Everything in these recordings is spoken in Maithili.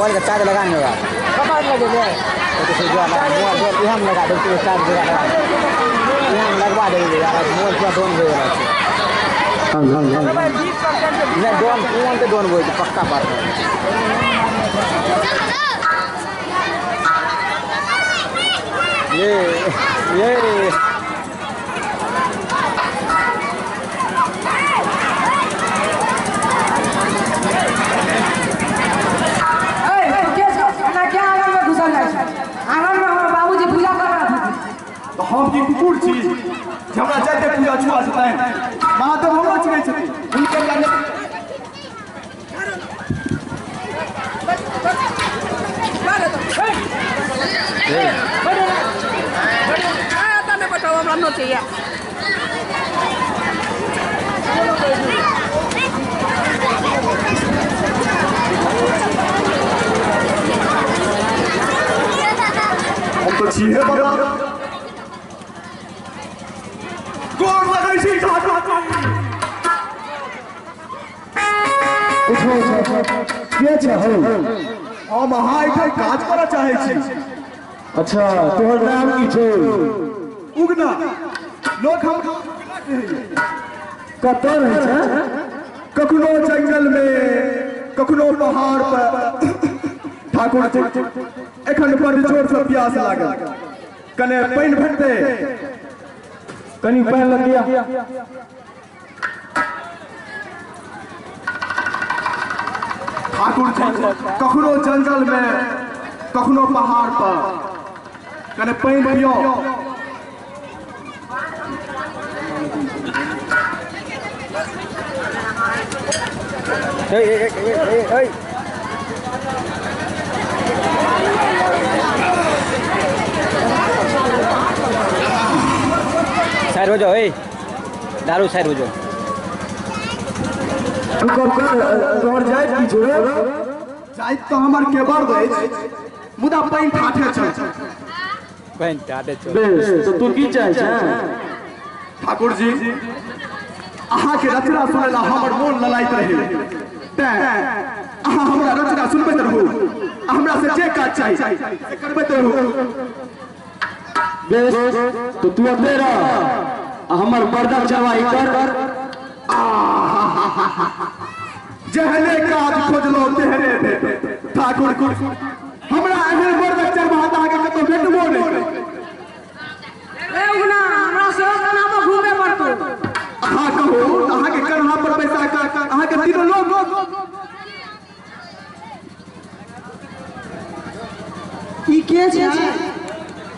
मोबाइल का चार्ज लगा नहीं होगा तो मोबाइल यहाँ लगा दे चार्ज लगा यहाँ लगवा देंगे यार मोबाइल पूरा डाउन हो गया। नहीं डाउन फोन पे डाउन हो पक्का बात है। ये तो हम की कुकुर छी जे हमरा जाइते पूजा छुआ छथिन महादेव हमरो चिन्है छथिन हुनकर लग हमरा न चाहिए। हम तो छीहे बाबा गोर लगै छी उठो के छै हौ? हम अहाँ एहिठाम काज करऽ चाहै छी। अच्छा तोहर नाम की छौ? उगना। लोक हम कतऽ रहै छै? कखनो जंगल में कखनो पहाड़ पर। ठाकुर जी एखन बड़ जोर से प्यास लागल, कने पानि भेटतै? कनि पानि लऽ लिअ। ठाकुर जी कखनो जंगल में कखनो पहाड़ पर, कने पानि पियो। साइड हो जाओ, ए दारू साइड हो जाओ। तोहर जाइत की छौ रे? जाइत तो हमर केबर अछि, मुदा पानि ठाठे छै। पानि ठाठे छै। बेस तो तू की चाहै छै? ठाकुर जी अहाँ के रचना सुनला हमर मोन ललाइत रहे, तें अहाँ हमरा रचना सुनबैत रहू, हमरा से जे काज चाही से करबैत रहू। बेस तो तू अतरे रह आ हमर बर्दक चवाई कर। जेहने काज खोजलो तेहने भेट। ठाकुर हमरा एहन बर्दक चरवाहा अहाँके कतौ भेटबो नहि। ए उगना हमरा सेहो कन्हा पर घूमे पड़तौ। अहाँ कहू अहाँके कन्हा पर पैसा अहाँके तीनों लोग। ई के छै?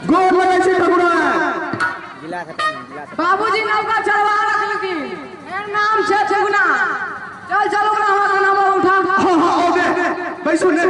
गोर लगै छै ठाकुर। बाबूजी नौका चढ़वा रखलखिन, एकर नाम छै उगना। चल चल उगना हमरा कन्हा पर उठा। हाँ हाँ ओ दे बैसू ने।